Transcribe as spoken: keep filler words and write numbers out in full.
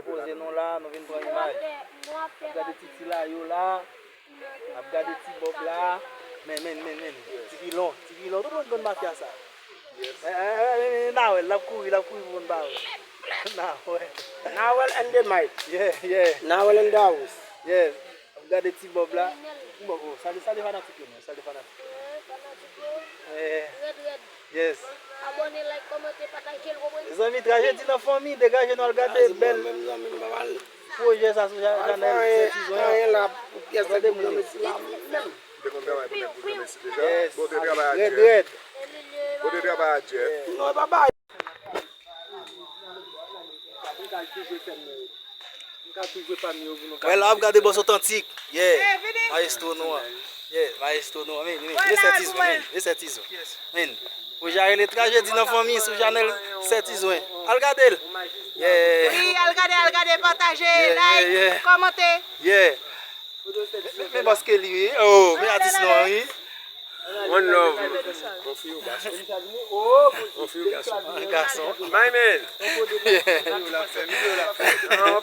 Poze nou la, nou vin pran imaj. Ap gade ti ti la yo la. Ap gade ti Bob la. Men, men, men, men. Ti Pilon, ti Pilon. Tout moun konn mafya sa. Eh, eh, eh, eh, Nawèl, l ap kouri, l ap kouri pou moun pa wè. Nawèl. Nawèl and the Mike. Yeah, yeah. Nawèl and the house. Yeah. Ap gade ti Bob la. Bon, bon, salye, salye fanatik yo, men. Salye fanatik yo. Eh. Yes. Abòne, like, kòmante, pataje l, konprann. Mezanmi, trajedi nan fanmi, degaje nou al gade bèl pwojè sa sou Janèl Sentizon an. Gade moun yo. Te konn travay pou nèg pou Granmesi deja. Yes. Bon, te travay a Djè. Red, red. Bon, te travay a Djè. Mwen la ap gade bòs otantik. Yeah. Mayestwo nou an. Yeah, mayestwo nou an. Men, men, men, sètizon, men, men, sètizon. Men. Pwojè a rele Trajedi nan Fanmi sou Janèl Sentizon. Al gade l. Yeah. Wi, al gade, al gade, pataje, like, kòmante. Yeah. Men, men bòs Kelly, wi. Oh, men atis nou an, wi. One love. Yon fi ou gason? Yon fi ou gason? Gason. My man. Yeah.